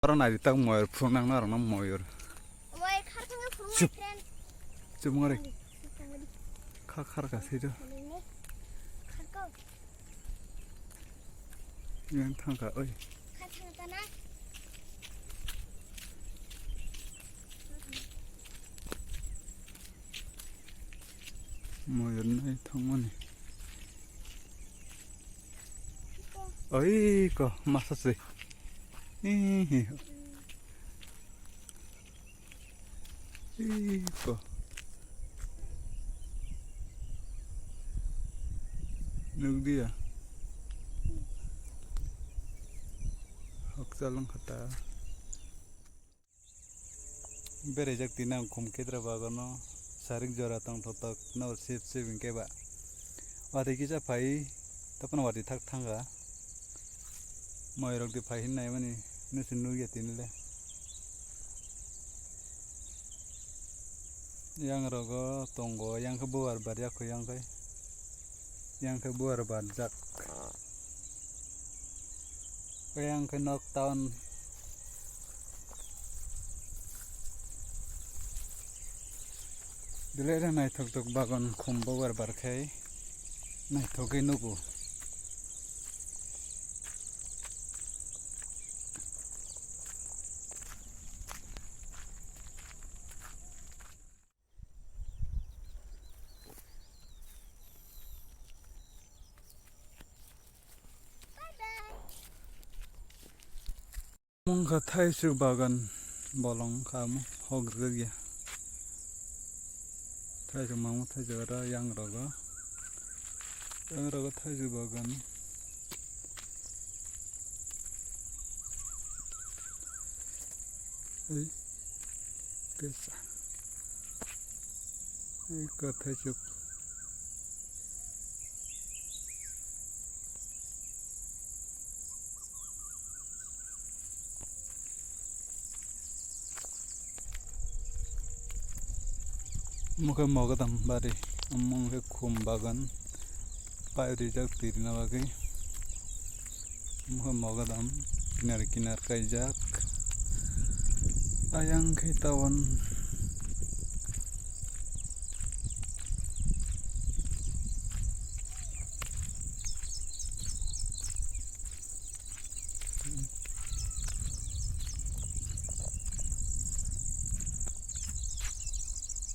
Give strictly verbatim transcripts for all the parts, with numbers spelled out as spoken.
Oro nai di tak moyor phunuk nang narok no moyor. Moyor khar thang phunuk Chup. Friend. Chup ngari. Khar thang di. Kha khar ka seido. Khar ko. Yang thang ka oi. Khar thang ta na. Moyor nai thangmani. Oi ko masa se. Hihi. Ih, ko. Nukdiya. Hokchal wngkha ta. Berajak tini ang khum khetra bagano sarik jora tongthokthok no sip sip hinkhe ba. Watwi kisa phai, tokno watwi thak thangkha. Moirok de phai hin naimani, nisi nukya tini le. Yang rogo tongo, yang khe bubar barjak kho yang khe. Yang khe bubar barjak. Yang khe nok town. Belai naithok tok bagan khum bubar barkhai naithok khe nugo. Mungkha thaisuk bagan bolong kha mo hok rwgya. Thaisuk mangmo thaisuk aro yang rogo. Yang rogo thaisuk bagan. Ei, pesa. Ei, ka thaisuk. Omo khe mogodam bari, omo khe khum bagan, pipe rijak twi rwna bagwi. Omo khe mogodam kinar kinar kaijak, ayang khe tawan.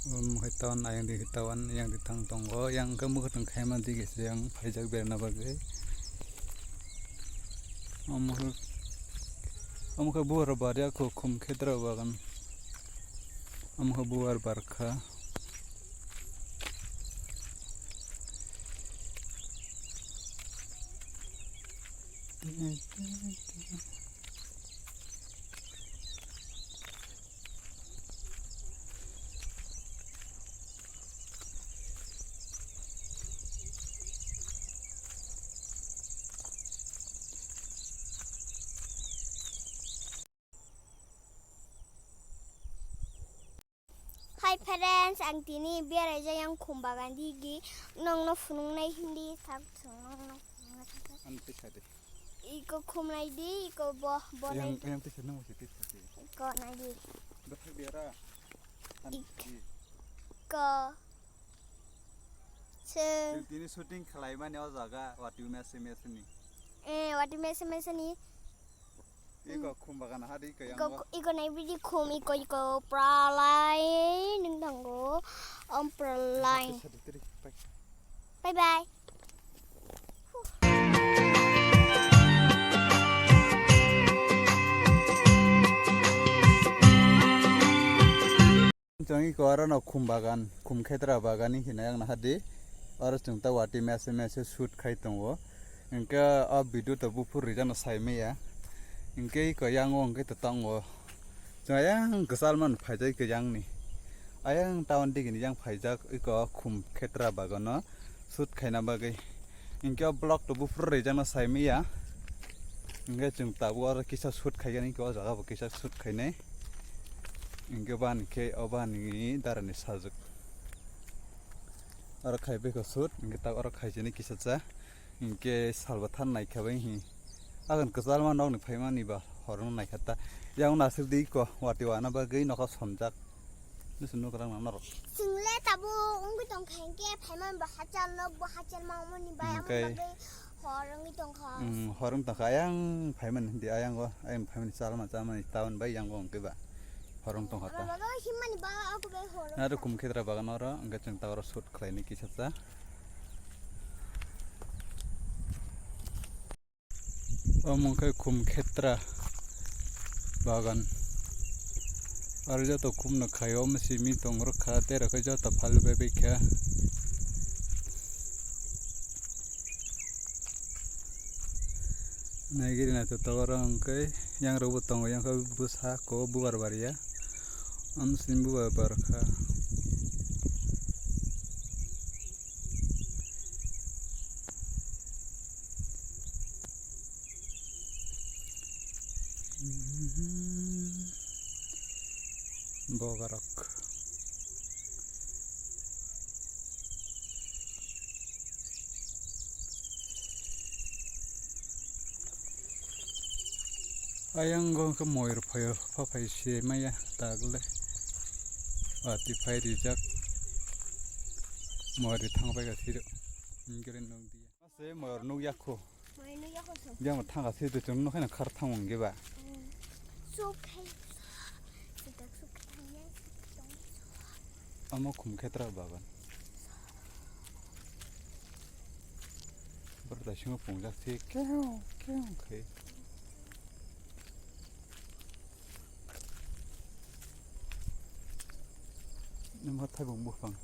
Omo hai tawan ayang di tawan yang di thang tongo, yang khe mwkhwtwng khaima di khe yang phaijak berna bagwi. Omo khe, omo khe bubar barya kho khum khetra bagan. Omo khe bubar barkha. Hi friends, ang tini beraijak yang khum bagan digi, nongno phunuknai hindi sak chwng nongno phunuknai thangkha. Ang tisa de. Iko khum nai di, iko bo, bo nai yang, di. Yang tisa nang usi tisa de. Iko nai di. Bathak biara. Ang Ik-, tisa. Iko. Chwng. Chwng tini shooting khlaimani o jaga, wati mese mese ni. Eh, wati mese mese ni. Iko khum bagan ha di, iko yang iko, bo. Iko nai bidi khum, iko, iko pralai nung thango. Om pralai. Bye bye. Chwng iko aro no khum bagan, khum khetra bagan hinwi ang naha di. Aro chwng ta wati mese mese shoot khai tongo. Hinkhe o video to buphur rijak no sai maya. Hinkhe iko yang o hinkhe to tongo. Chwng ayang kwchal man phaijak iko yang ni. Ayang town digi ni yang phaijak iko khum khetra bagan no shoot khaina bagwi. Hinkhe o vlog to buphuru rwjakno sai maya. Hinkhe chwng tabuk oro kisa shoot khaikhe, hinkhe o jaga bo kisa shoot khainai. Hinkhe bani khe o bani dara ni sajwk. Oro khaibai kho shoot, hinkhe tabuk oro khaijani kisa cha. Hinkhe salbo than naikha bai hi. Agan kwchalma nokni phaimani ba Horong naikha ta. Yang nasir di ko, wati wana bagwi nokha somjak. Nusu nukrang nang norok. Chwng le tabo wngwi tongkha hinkhe phaiman bo hachal nok bo hachal mangmani bai. Hmm, amoni bagwi hor wngwi tongkha. Hmm, hor wng tongkha. Ayang phaiman hindi ayang go, ayang phaiman chalma chamani town bai yang go wngkhe ba. Horong tongkha ta. Oro bago himmani ba ako bai hor. Aro Kumkhetra bagan oro, hwnkhe chwng ta oro shoot khlaini kisa cha. Omo khe Kumkhetra bagan. Aro joto khumno khaio, omo simi tong rwkha, tei rwkhe joto phalwi bai baikha. Naigiri naithotok oro hwnkhe yangrokbo tongo, yang khe bwsa ko bubar baria. Omo simi bubar barkha. Bogarok. Ayang go khe moyar phaio, pha phai se maya tagle. Ati phai rijak. Moyar thang bai ga siro. Ingre nung dia. Ase moyar nuk yakho. Moyar nuk yakho so. Yang thang ga siro chung nuk haina khar thang ong ge ba. Hmm. Suk khai. Sitak suk khai. Amo Kumkhetra bagan. Borok daisingo pungjak se keu keu khe. Nungkha thaibung buphang.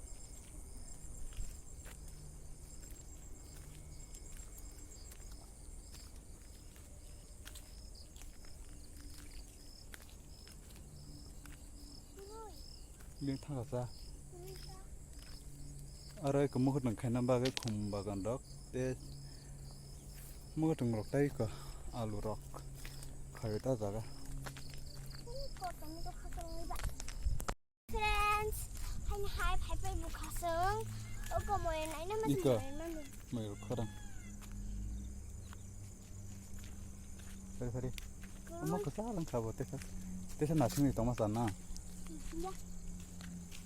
Bini thangkasa. Aro eko mukhutwng khaina bagwi khum bagan rok tei mukhutwng rok tei eko alu rok khaiwi ta jaga. Friends, haini hai phaipai bukha chwng. Oko moya naina ma Iko. Moya khorang. Fari, fari. Omo kwchal wngkha bo, tesa, tesa nasingni tongma sana. Ya.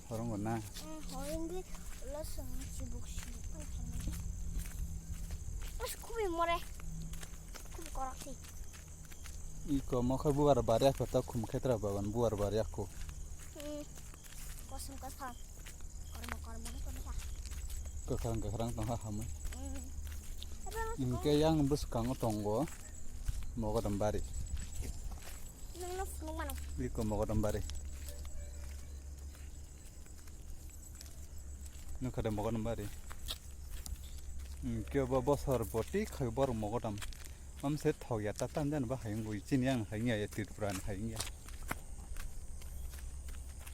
Horong na. Eh, horong di, lo song sibuk sibuk. As kubi more. Kubi korok si. Iko mokhe buar bariya kho ta Kumkhetra bagan buar bariya kho. Hmm. Kosom kosom. Kormo kormo ni kono sa. Kwkhwrang kwkhwrang tongkha hamwi. Hmm. Hinkhe yang bwskango tongo mogodom bari. Nungno phunuk mano. Iko mogodom bari. Nukha de mogodom bari. Hmm, kebo bosor boti khai borok mogodom. Amse thok ya ta tam jan ba hayung bui chini ang hayung ya Tripura ni hayung ya.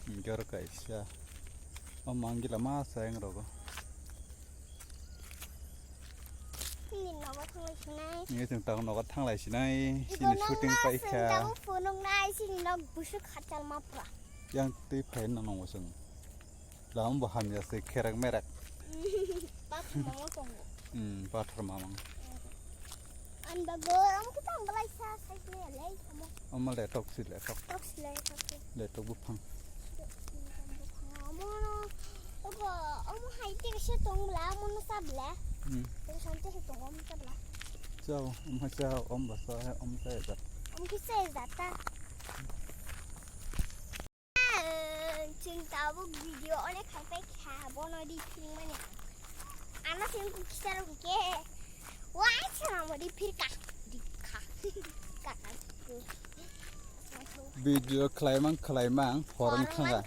Hmm, jor kaisa. O mangila ma sa yang rogo. Nini nogo thanglai sinai. Nini chwng tang nogo thanglai sinai. Ibo sini nang shooting na pai sini kha. Tang phunuk nai sini nog busuk hachal ma pura. Yang twi phai na nongo chwng. Lama bo hamya se kherak merak. Pathor mama tongo. Hmm, pathor mama. An ba gorom ki tang balai sa sai ne lei omo. Omo le tok si le tok. Tok si le tok si. Le tok buphang. Omo no, omo, omo hai te se tong bla, omo no sa bla. Hmm. Te san te se tong omo sa bla. Chao, omo chao, omo ba sa, omo sa ya. Omo ki sa ya ta. Chwng tabuk video onek khai pai kha, bono ri phirmani. Ano chwng kisa rwkhe, wai chwng amo ri phirka. Ri kha. Kaka. Video khlaimang khlaimang, horong thanga.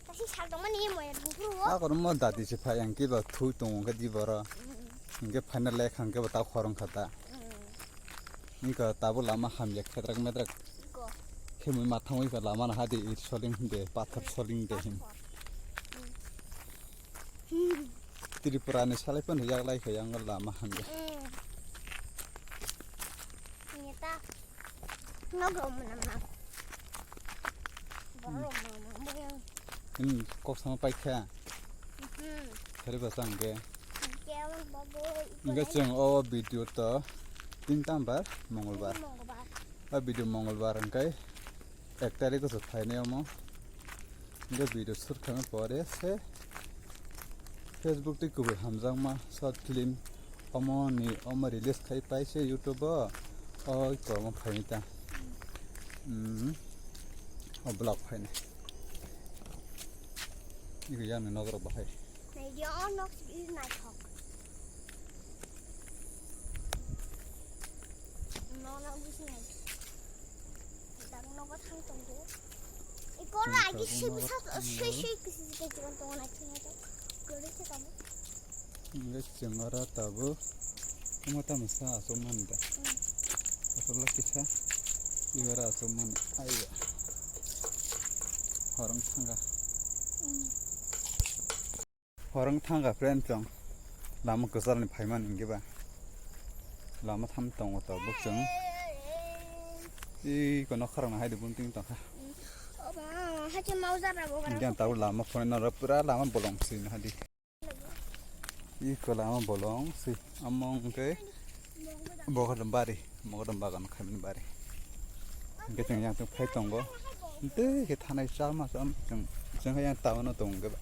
Kasi sal tongmani moya rwkhe. Ako mo dati se phai ang kiba thui tongo khe di boro. Hingke final le khangke bo ta khorong kha ta. Hingke tabuk lama hamya khetrak metrak. Khemui mathangwi kha lama na hadi ir soling de, pathor soling de hin. Tripura ni salai phano yak lai kha yang lama hamya. Neta. Nogom nama. Borok mama boyang. Hmm, kok sama paikha. Hmm. Hari basang ke. Kewang bago. Enggak ceng, oh, video to. Tin tambar, Mongolbar. Mongolbar. A video Mongolbar hwnkhe ek tarikh o se phainai omo. Hwnkhe video shoot khaima pore se Facebook tei kubui hamjakma short film omo ni omo release khai pai se YouTube o. O kormo phaini ta. Hmm. O vlog phainai. Iko yang ni nogor bahai. Nai dia o nok si naithok. No, no, busi nai. Dak nogo thang tonggo. Ikor agi sibu sa sui sui kisi kisi kisi tongo nai thung to. Kori se tamo. Hingke chwng oro tabuk omo tamo sa aswk mani da? Aswk kisa ibara aswk mani aiya. Horong thangka. Horong thangka friend chwng lama kwcharni phaimani hingke ba lama tham tongo tabuk chwng. Iko nokharang haidi bunting tongkha. Hingke ang tabuk lama phone noro pura lama bolong sini hadi. Iko lama bolong si among ke bogodom bari, bogodom bagan khaimani bari. Hingke chwng yang tong phai tongo. Tei khe thanai chama cham chwng chwng yang tawno tongo ba.